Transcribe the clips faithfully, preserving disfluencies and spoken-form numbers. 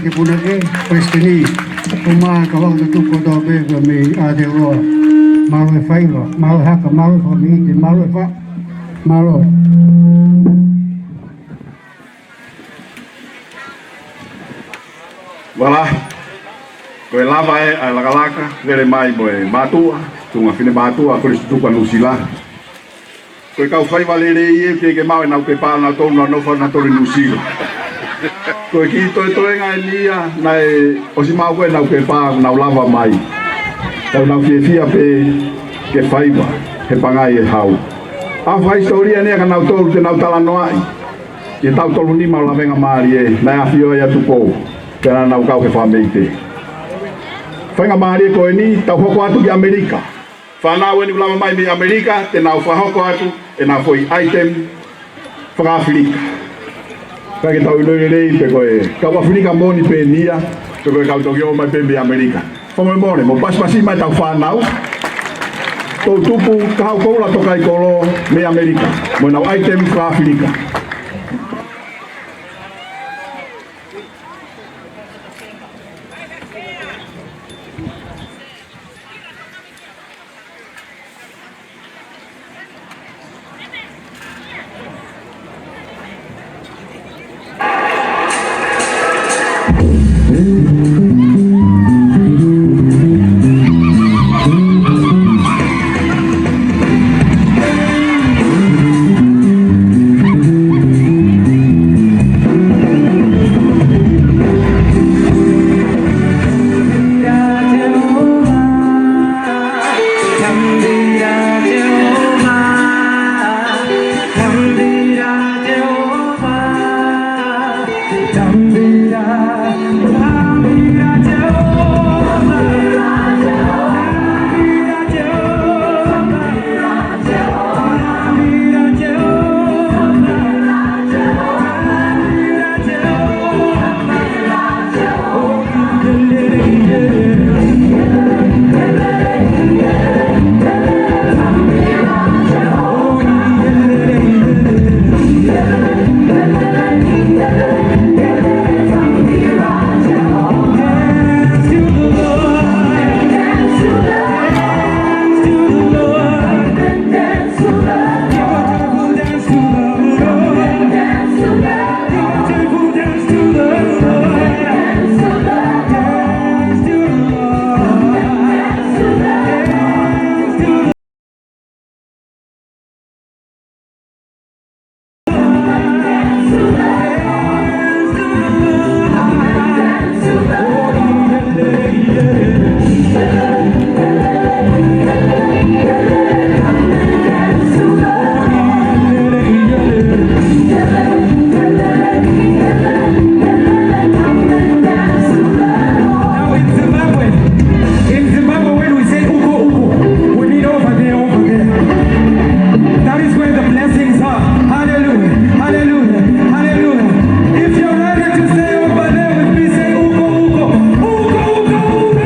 Ke punake, Palesiteni, ʻo mā ka wau te tuku kotoa pē ko e mei Aotearoa. Mālō e faiva, mālō e haka, mālō e fakamiʻite, mālō e fa-, mālō. Vala, ko e lava ē ʻa e lakalaka, lele mai mo e mātuʻa, tuʻunga fine mātuʻa, Kolisi Tutuku ʻa Nuʻusila. Ko e kau faiva lelei ē, teʻeki ke maʻu ʻenau pepa, nautolu naʻa nau nofo nautolu ʻi Nuʻusila. Ko e kiʻi toetoenga eni ia, naʻe ʻosi maʻu ko ē ʻenau pepa, nau lava mai. Ka ʻoku nau fiefia pē ke faiva, he pangai e hau. ʻA e fakahisitōlia eni ia kia nautolu te nau talanoaʻi. Ki he taʻu tolunima ʻo e lavengamālie, naʻe ʻafio ai ʻa Tupou, pea naʻa nau kau he fakameʻite. Faingamālie ko eni, tau hoko atu ki ʻAmelika. Fānau eni ʻoku lava mai mei ʻAmelika, te nau fakahoko atu ʻenau foʻi item fakaʻAfilika. Kae ke tau ʻilo lelei pe ko e kau ʻAfilika moʻoni pē eni ia, pe ko e kau toki ō mai pē mei ʻAmelika. Fakamolemole, mou pasipasi mai ʻetau fānau. Toutupu, Kahau Koula Tokaikolo mei ʻAmelika, mo ʻenau item fakaʻAfilika. Now in Zimbabwe, in Zimbabwe, when we say uko uko, we mean over there, over there. That is where the blessings are. Hallelujah, hallelujah, hallelujah. If you're ready to say over there with me, say uko uko. Uko uko uko.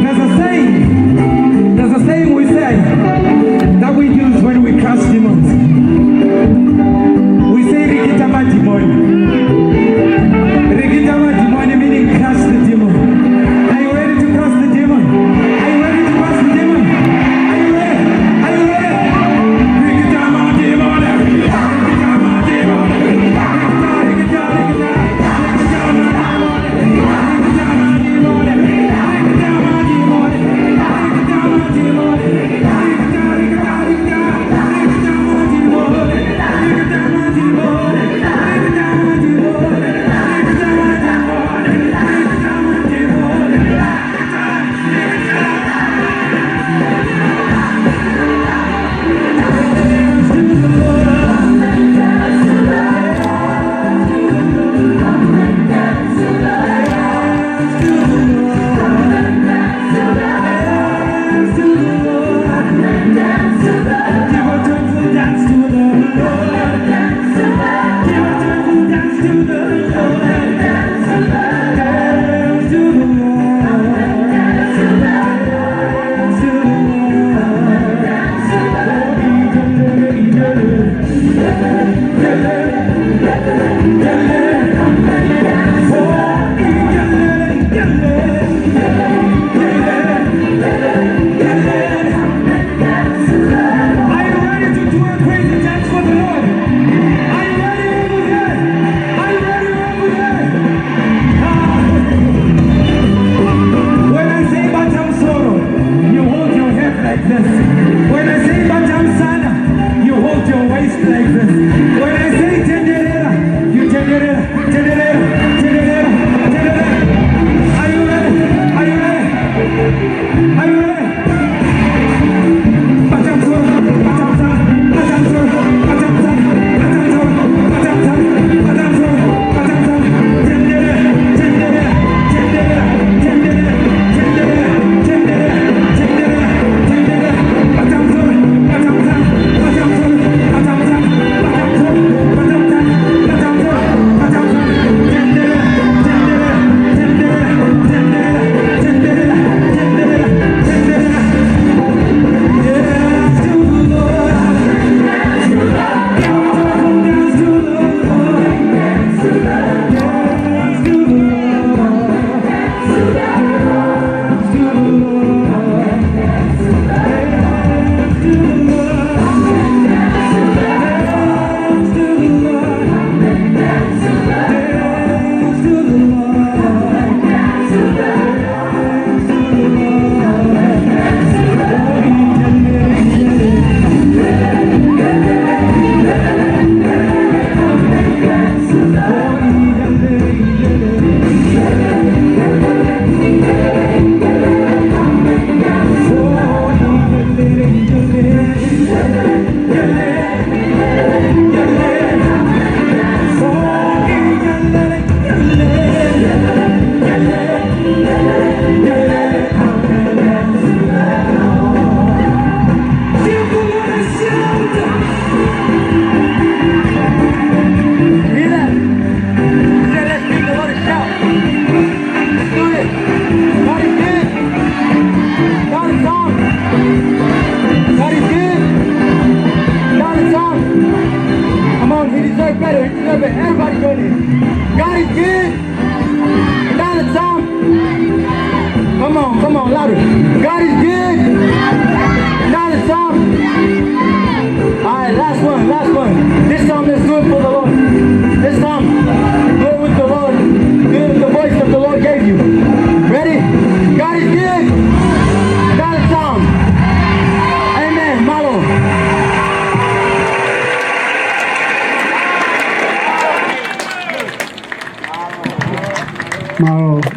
There's a saying, there's a saying we say that we use when we cast demons. We say, "Rikita madimoni." Rikita madimoni meaning cast the demon. Are you ready to cast the demon? Are you ready to cast the demon? Are you ready? Are you ready? Rikita madimoni. Rikita madimoni. Rikita, rikita, rikita.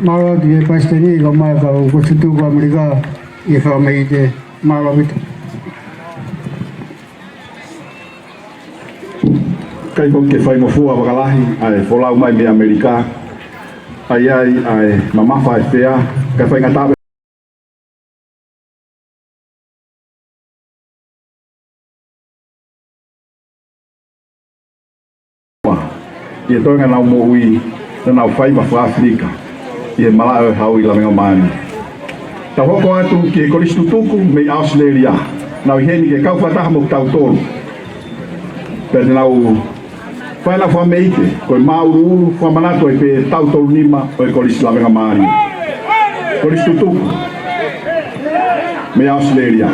Mālō atu ki he palesiteni, kae ʻumaʻā e kau kolisi tutuku ʻAmelika, ʻi he fakamālō ʻaupito. ʻIkai foki ke faingofua fakalahi ʻa e folau mai mei ʻAmelika, ʻa ia ʻi ai ʻa e mamafa ʻa e fea, kae faingataʻa ʻi he toenga ʻenau moʻui, naʻa nau faiva fakaʻAfilika ʻi he malaʻe ʻo e Hauʻi Lavengamālie. Tau hoko atu ki he kolisi tutuku mei ʻAositelēlia. Nau ʻi heni ke kau fakataha mo kitautolu. Pea te nau fai ʻenau fakameʻite, ko e māʻuluʻulu fakamanatu ai pē taʻu tolu nima ʻo e Kolisi Lavengamālie. Kolisi tutuku mei ʻAositelēlia.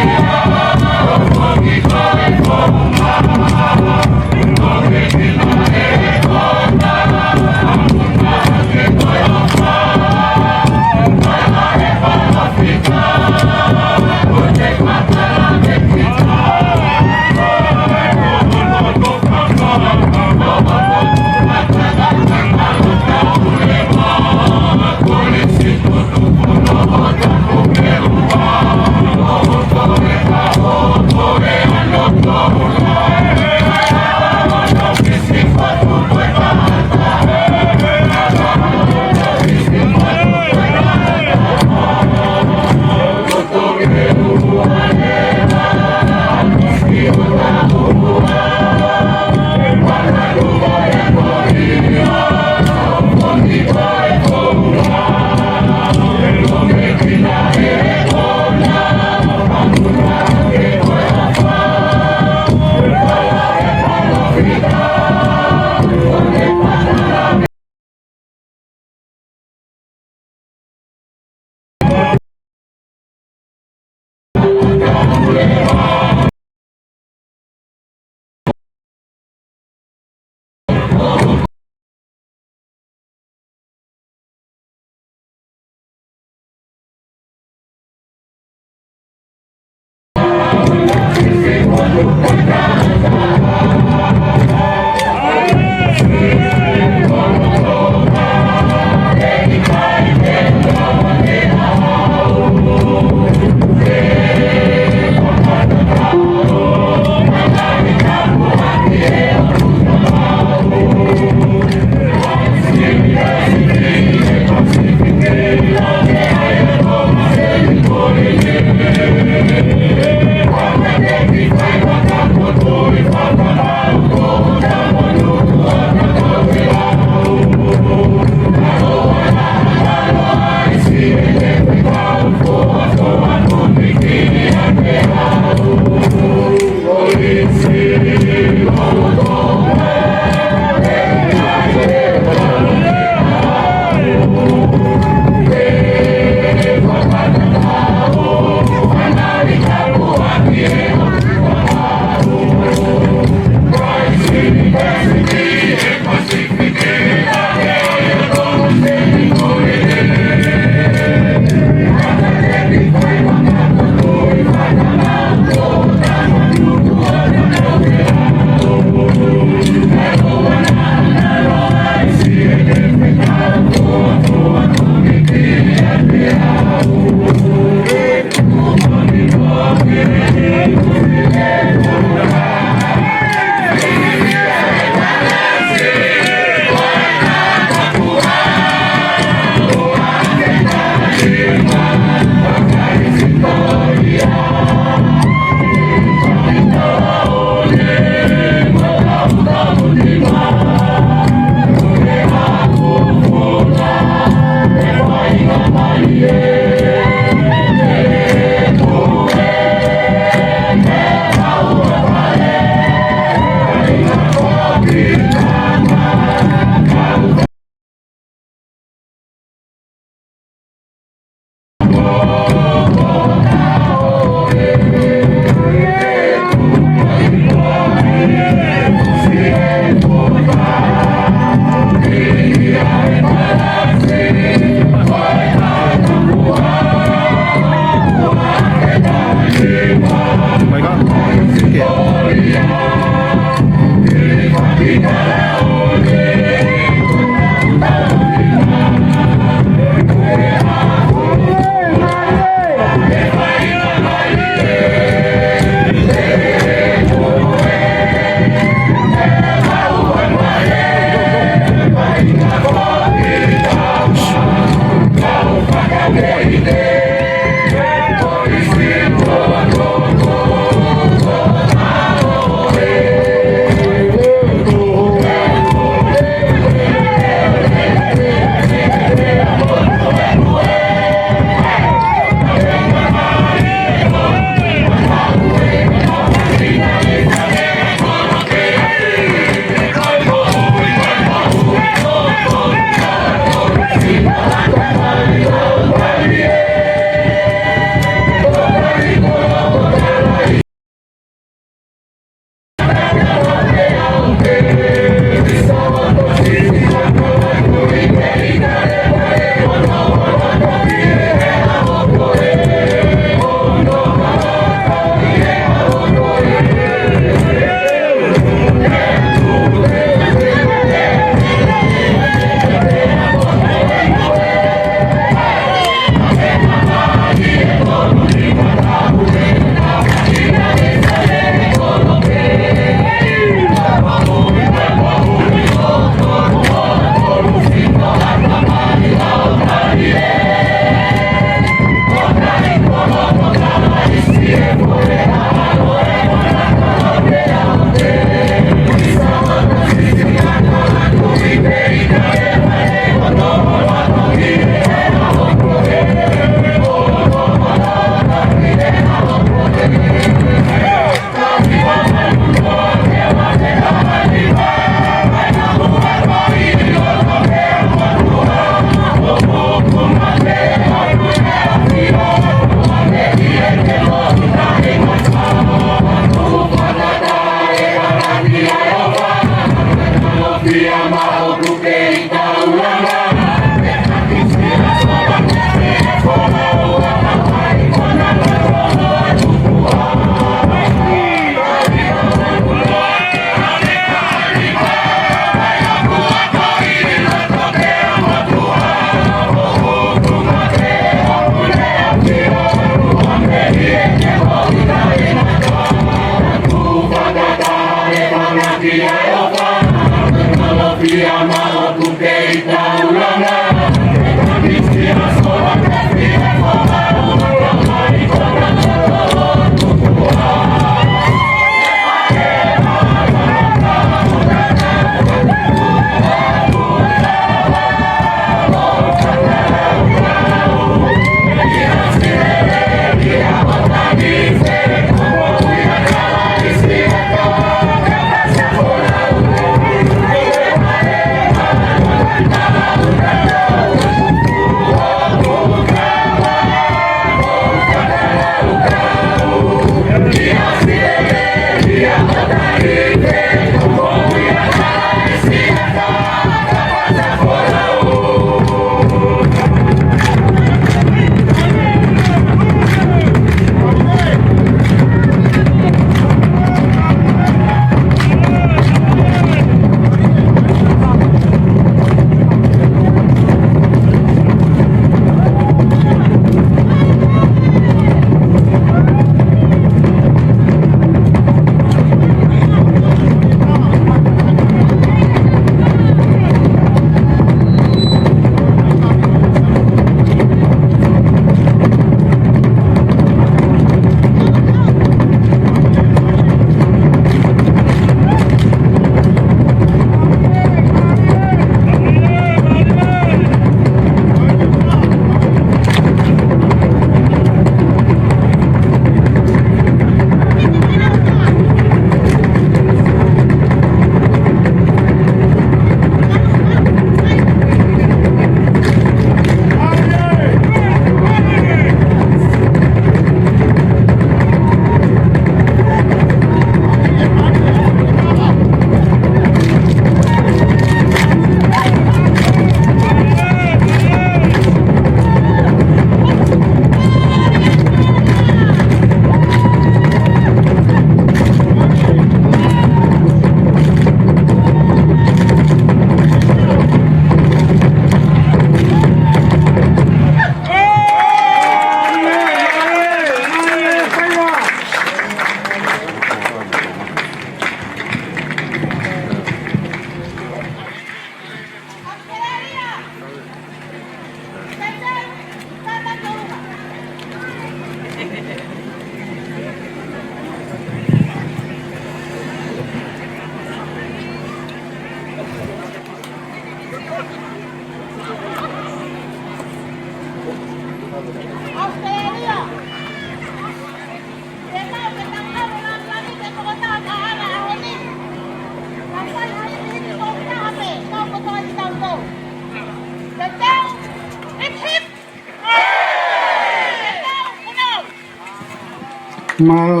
Mālō,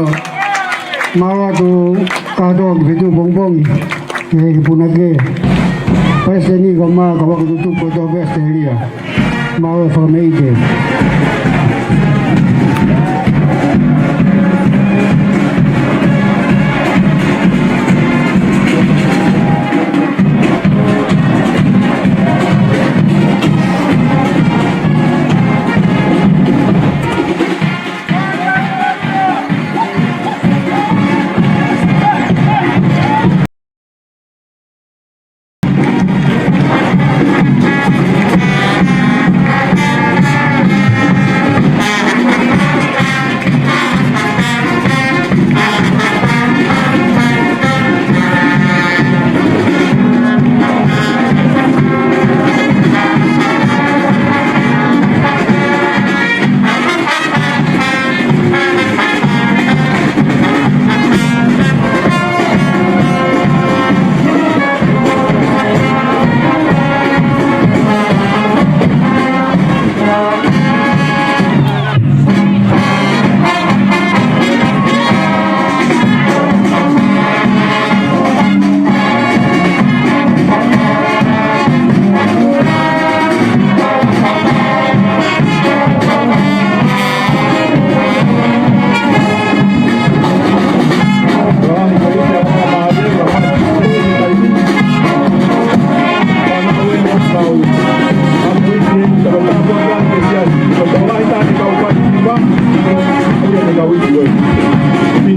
mālō atu kātoa ki he feituʻu pongipongi, ki he punake. Palesiteni kae ʻumaʻā kau ako tutuku kotoa pē ʻAositelēlia. Mālō e fakamāʻite.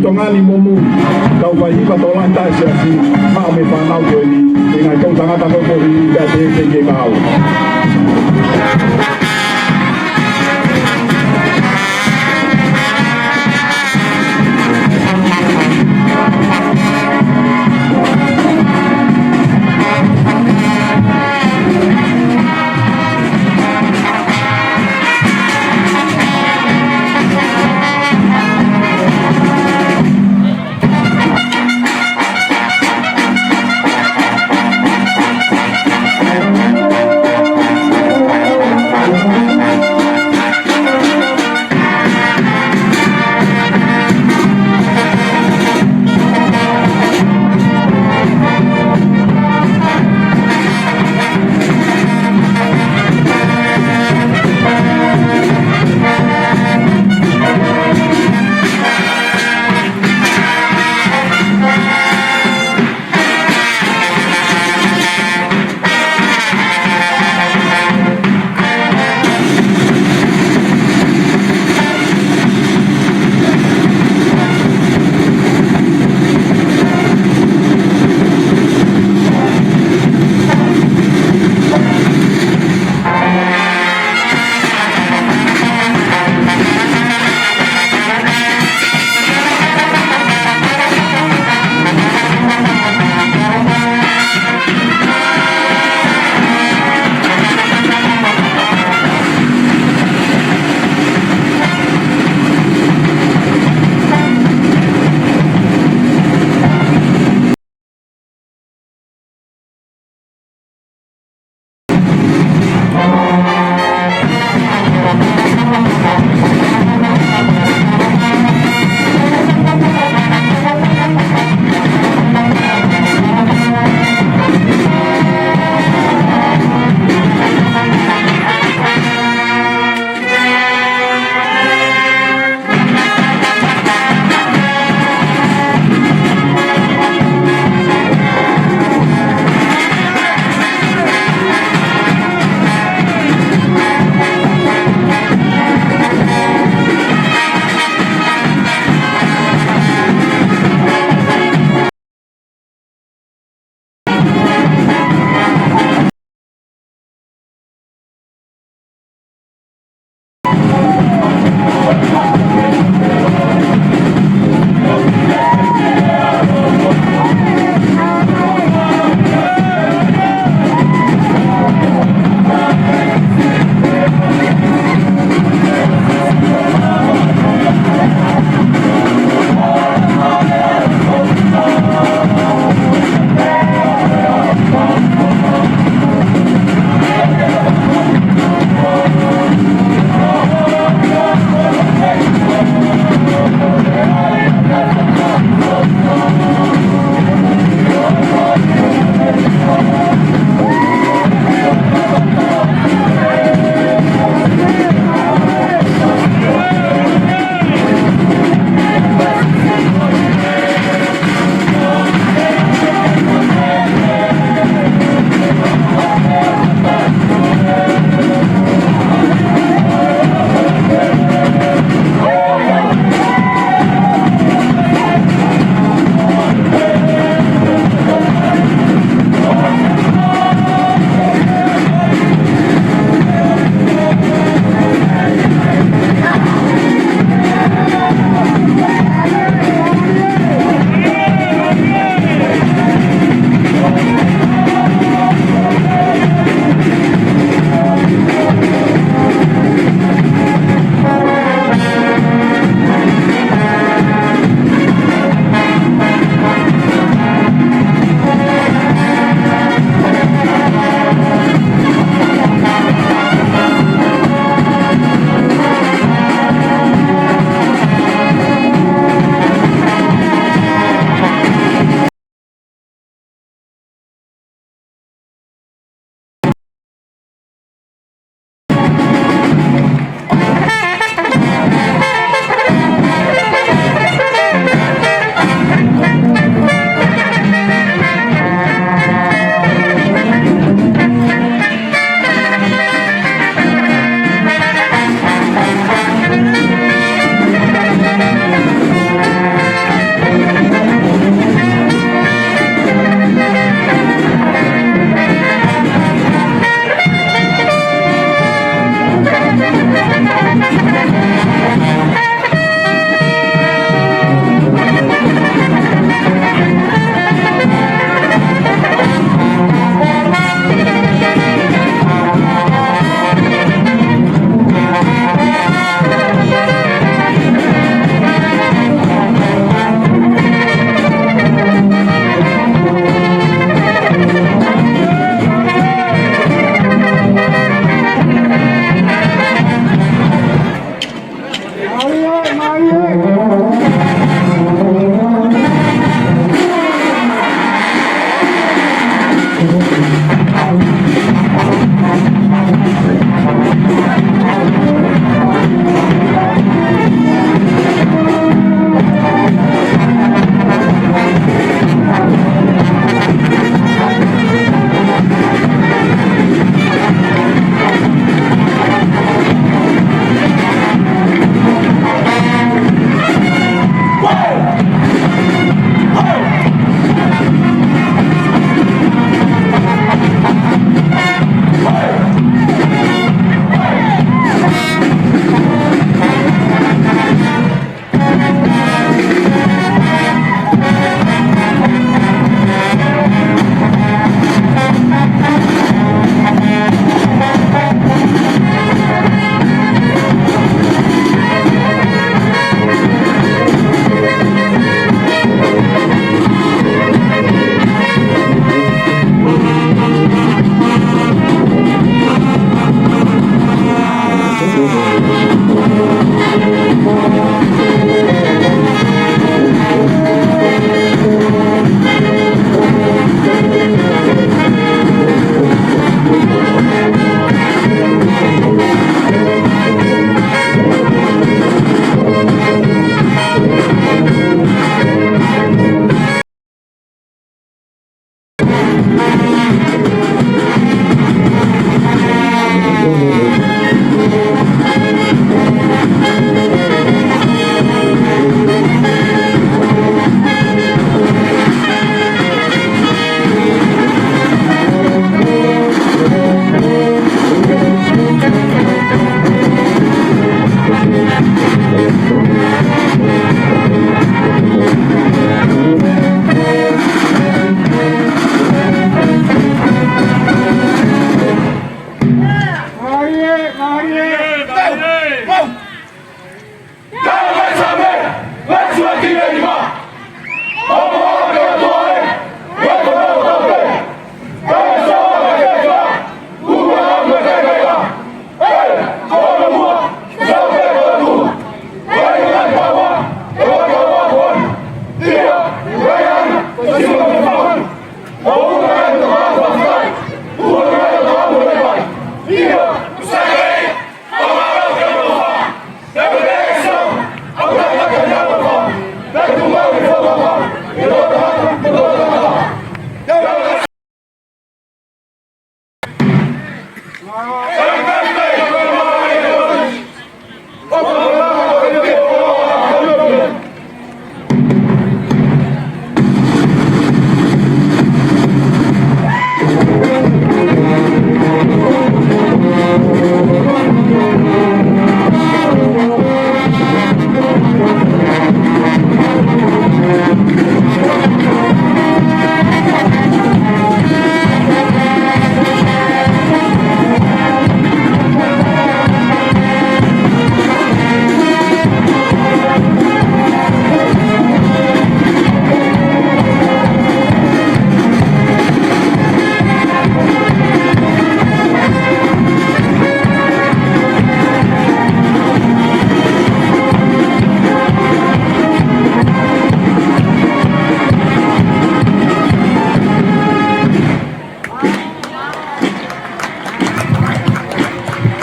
Tokoni mo mui, kau faihiva tokolahi taʻe siasi, maʻu mei fānau ko eni, ʻi he ngaahi toʻu tangata ko eni, ka te te ke kau.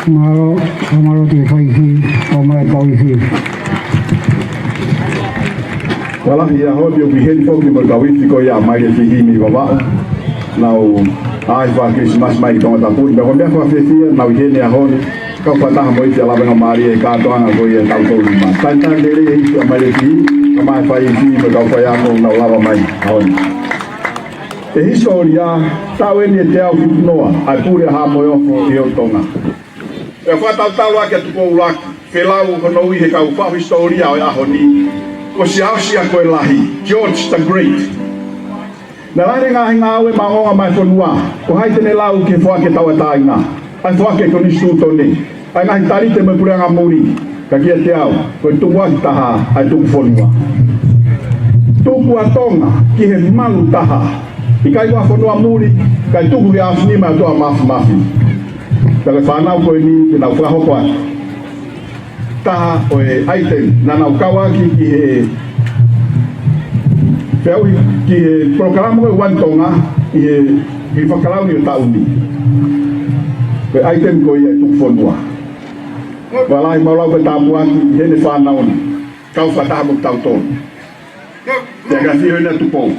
Mālō, mālō ki he faifi, ʻo mai pau ifi. Walahi ia hoti ʻoku ʻi heni foki mo e kau ifi ko ia ʻa Maile Fihi mei Vavaʻu. Nau ʻai faka-Kilisimasi mai ki Tongatapu. Pea ko e meʻa fakafiefia, nau ʻi heni he ʻaho ni. Kau fakataha mo e ifi ʻa Lavengamālie he kātoanga ko ia ʻe tautolu mai. Talitali lelei e ifi ʻa Maile Fihi, ka mai faifi mo e kau faiako nau lava mai he ʻaho ni. ʻI he hisitōlia, taʻu eni ʻe teau fitu noa ʻa e pule ʻa Haʻa Moheofo ʻi Tonga. Pea fakatautau ʻaki ʻa Tupou ʻUluaki, Felau hono ui he kau faʻu hisitōlia ʻo e ʻaho ni, ko Siaosi ko e Lahi, George the Great. Naʻe lahi e ngaahi ngāue maʻongoʻonga maʻa e fonua, ko hai te ne lau ki he foaki e tauʻatāina, ʻa e foaki e konisitūtone, ʻa e ngaahi talite mo e puleʻanga muli, ka kiate au, ko e tukuakiʻi taha ʻa e tuku fonua. Tuku ʻa Tonga ki he malu taha, ʻikai ko ha fonua muli, kae tuku ki he ʻaosinima ʻo e ʻOtua Māfimafi. Pea ko e fānau ko eni te nau fakahoko atu taha ʻo e ʻaiteni naʻa nau kau ʻaki ki he feʻauhi ki he polokalama ko e One Tonga, ʻI he, ʻi he fakalauni ʻo e taʻu ni, ko e ʻaitemi ko ia ʻe tuku fonua. Ua lahi mau lau ko e tāpuaki ʻi heʻene fānau ni, kau fakataha mo kitautolu. Pea ka fio ina Tupou,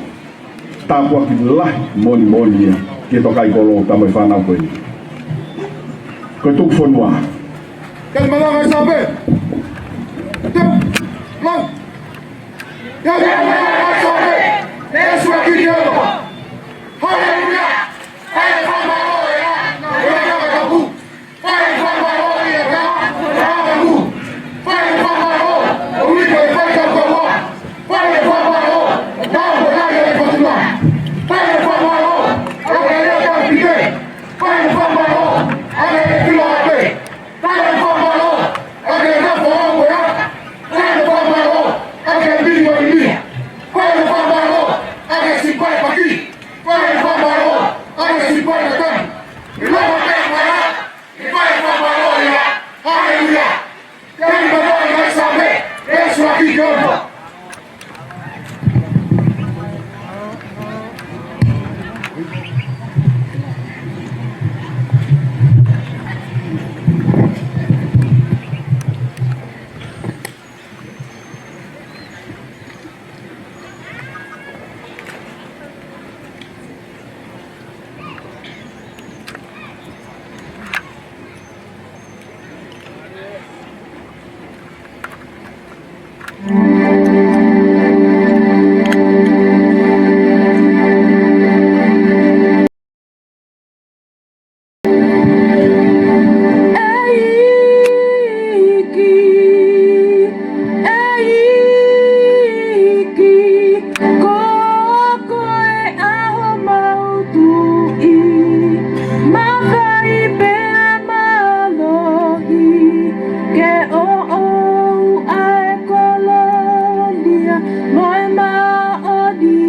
tāpuaki lahi moʻoni moʻoni ia ki he tokaikoló pea mo e fānau ko eni. Ko e tuku fonua. Ke malanga sape. Ke malanga. Ke malanga sape. Ke suaki ke apa. Haleluia. Haleluia. Haleluia. Haleluia. Fai e fakamālō ia ka, ka, ka, ka. Fai e fakamālō, ʻo ui ko e fai ka kaua. Fai e fakamālō, ka, ka, ka, ka, ka. Fai e fakamālō, ʻa e lea ka pike. Fai e fakamālō, ʻa e kilo ape. Fai e fakamālō, ʻa e nafo o ia. Fai e fakamālō, ʻa e mili o ia. Fai e fakamālō, ʻa e sipa e paki. Fai e fakamālō, ʻa e sipa e tani. ʻI lava ke mara. Haleluia. Haleluia. Ke ni manoa i ngai same. Yesu a ki ke opa. ʻEiki, ʻEiki, ko koe ʻa homau Tuʻi, maʻa pea mālohi, ke ʻoʻou ʻa e kolōlia mo e māʻoniʻoni.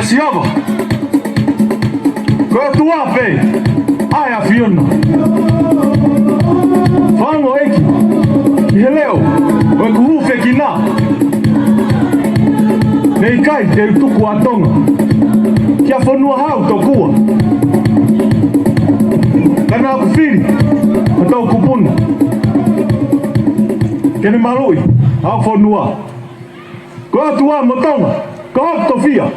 Sihova, ko e ʻOtua pē ʻa e ʻAfiona. Fakaongo ʻEiki ki he leʻo ʻo ʻeku hūfekina. He ʻikai te u tuku ʻa Tonga ki ha fonua hau tokua. Ka naʻa ku fili ʻa e tau kupuna ke ne maluʻi ʻa e fonua. Ko e ʻOtua mo Tonga, ko e tofiʻa.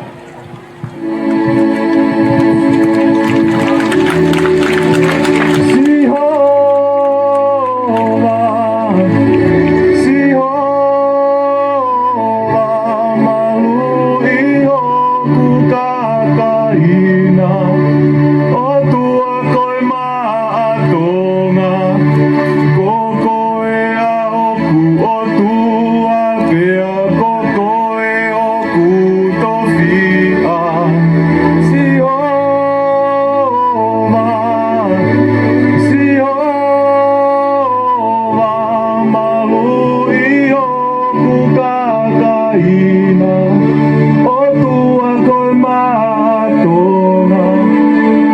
Sihova, Sihova, maluʻi hoku kakai na. ʻOtua ko e maʻa Tonga, ko koe ʻa hoku ʻOtua, pea ko koe hoku tofiʻa. Sihova, Sihova, maluʻi hoku kakai na. ʻOtua ko e maʻa Tonga,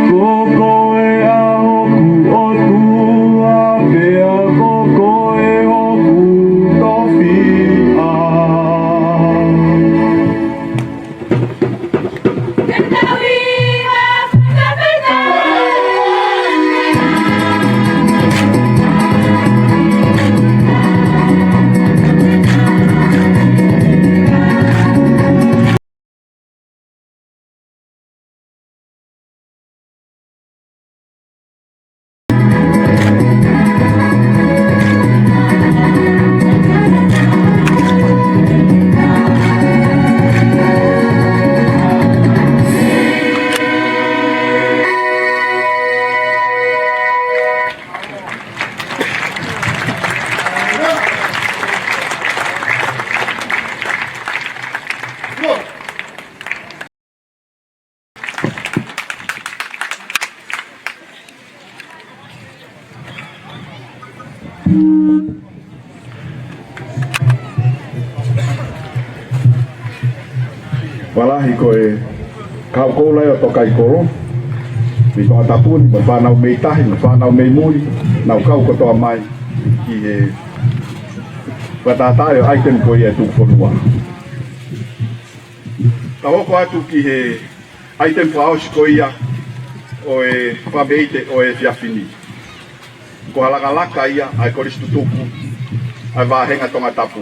ko koe ʻa hoku ʻOtua, pea ko koe hoku tofiʻa. Fakalahi ko e kau koula ʻo Tokaikolo, mei Tongatapu ni, mo e fānau mei tahi, mo e fānau mei muli, naʻa nau kau kotoa mai ki he fakatātā ʻo e ʻaiteni ko ia ʻa e tuku fonua. Ka hoko atu ki he ʻaiteni fakaʻosi ko ia ʻo e fakameʻite ʻo e efiafi ni. Ko ha lakalaka ia ʻa e Kolisi Tutuku ʻa e Vāhenga Tongatapu.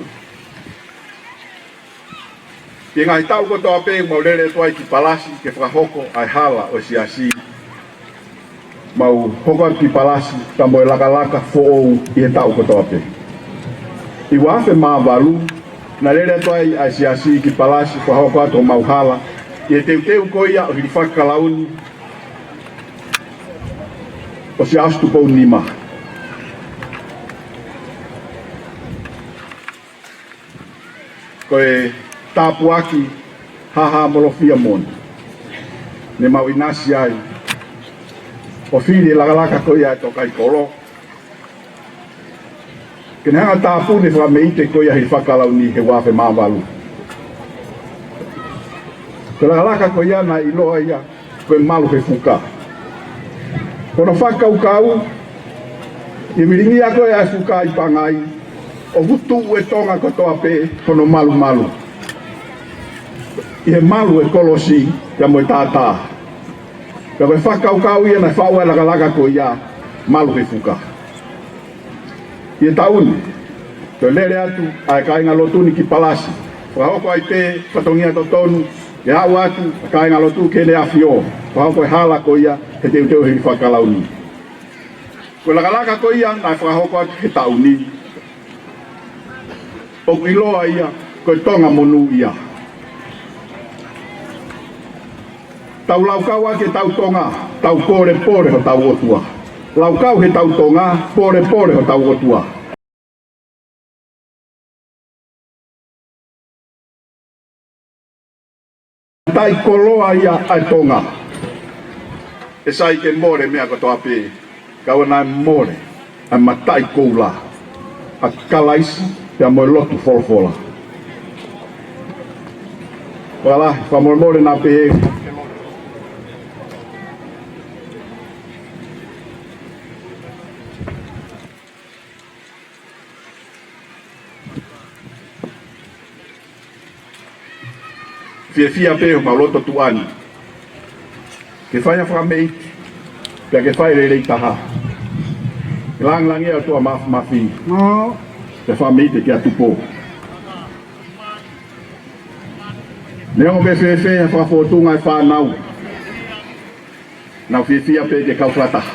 ʻI he ngaahi taʻu kotoa pē ʻoku mau lele atu ai ki Palasi ke fakahoko ʻa e hala ʻo e siasi, mau hoko atu ki Palasi ka mo e lakalaka foʻou ʻi he taʻu kotoa pē. ʻI he ua afe mā valu, naʻe lele atu ai ʻa e siasi ki Palasi, fakahoko atu homau hala ʻi he teuteu ko ia ʻo e hilifaki kalauni ʻo Siaosi Tupou Nima. Ko e tāpuaki hahamolofia moʻoni ne mau ʻinasi ai ʻo fili e lakalaka ko ia ʻa e Tokaikolo ke ne hanga ʻo tāpuni e fakameʻite ko ia ʻi he fakakalauni he ua afe mā valu. Ko e lakalaka ko ia naʻe ʻiloa ia ko e Malu he Fuka. Ko hono fakakaukau, ʻi he vilingia ko ia ʻa e fuka ʻi Pangai, ʻoku tuʻu e Tonga kotoa pē hono malumalu ʻi he malu e kolosi pea mo e tātā. Pea ko e fakakaukau ia naʻe faʻu ai e lakalaka ko ia Malu he Fuka. ʻI he taʻu ni, toe lele atu ʻa e kāingalotu ni ki Palasi, fakahoko ai pē fatongia totonu ke aʻu atu ʻa e kāingalotu ki Heʻene ʻAfio, fakahoko e hala ko ia he teuteu he hilifaki kalauni. Ko e lakalaka ko ia naʻe fakahoko atu he taʻu ni, ʻoku ʻiloa ia ko e Tonga Monūʻia. Tau laukau ʻaki ʻetau Tonga, tau pōlepole hotau ʻOtua. Laukau he tau Tonga, pōlepole hotau ʻOtua. Mataʻikoloa ia ʻa e Tonga. ʻE sai ke mole meʻa kotoa pē, kae ʻoua naʻa mole ʻa e mataʻikoula ʻa Kalaisi pea mo e lotu folofola. Wala, fakamolemole naʻa pehē. Fiefia pē homau loto tuʻa ni ke fai ha fakameʻite, pea ke fai lelei taha. Ke langilangiʻia ʻa e ʻOtua Māfimafi. Ke fakameʻite kia Tupou. Neongo pe fēfē ha fakafōtunga ʻa e fānau, nau fiefia pē ke kau fakataha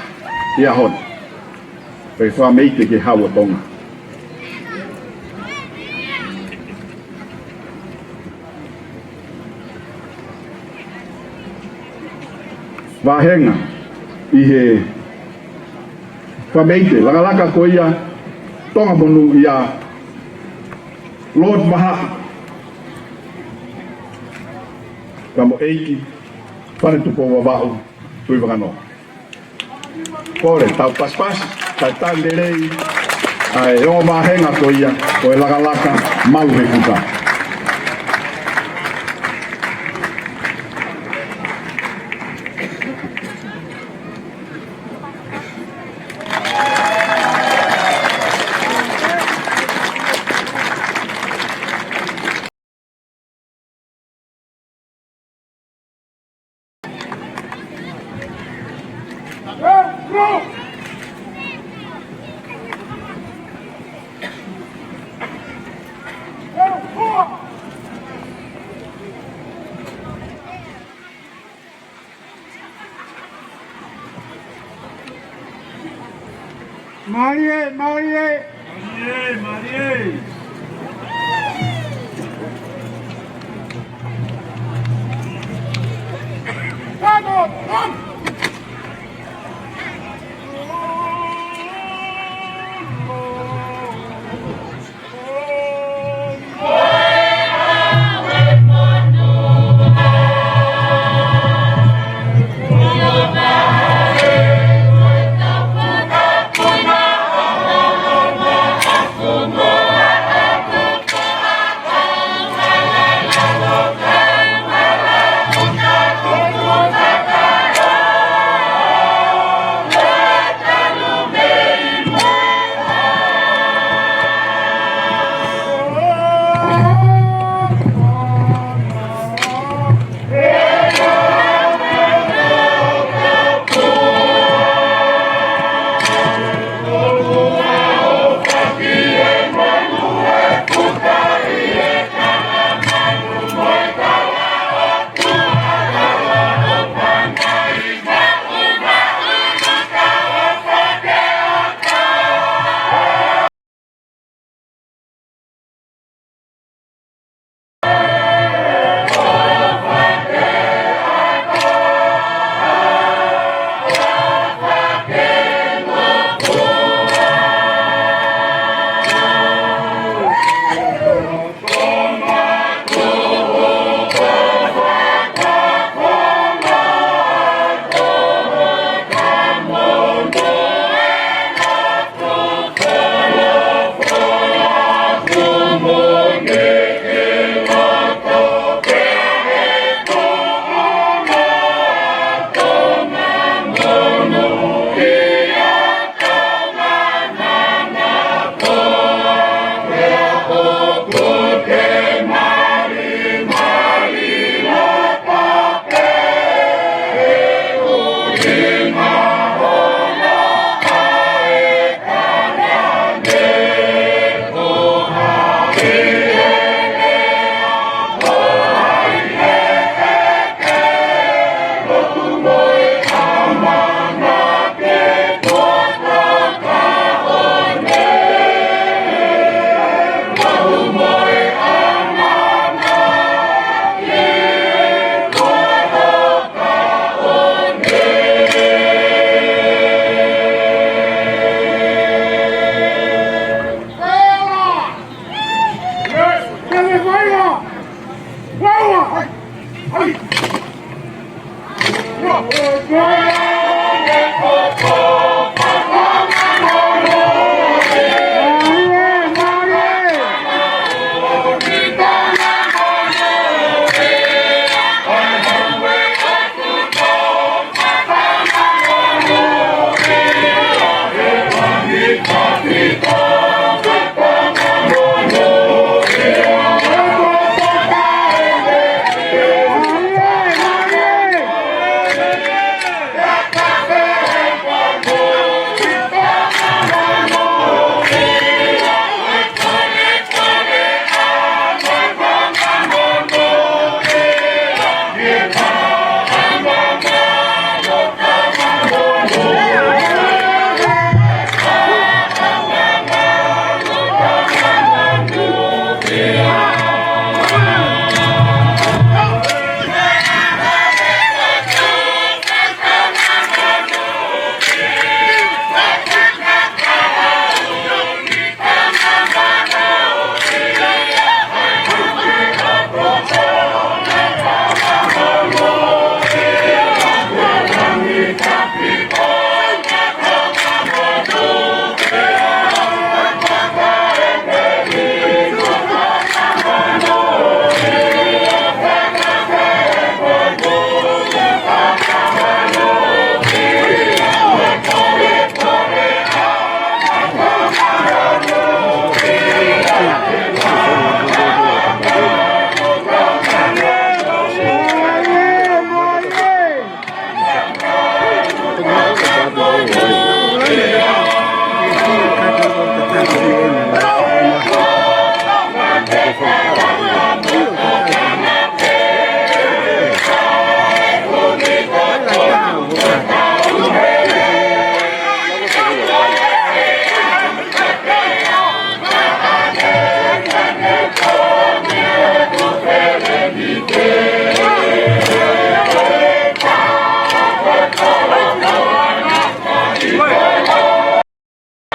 he ʻaho ni, pea fakameʻite ki he Hau ʻo Tonga. Vāhenga ʻi he fakameʻite lakalaka ko ia Tonga Monūʻia, Lord Mahaʻi Kamoʻeiki Fane Tupou Vavaʻu Tuʻivakanō. Kole, tau pasipasi, tau talitali lelei ʻa e ongo vāhenga ko ia ʻo e lakalaka malu he fuka. Mālie, mālie. Mālie, mālie.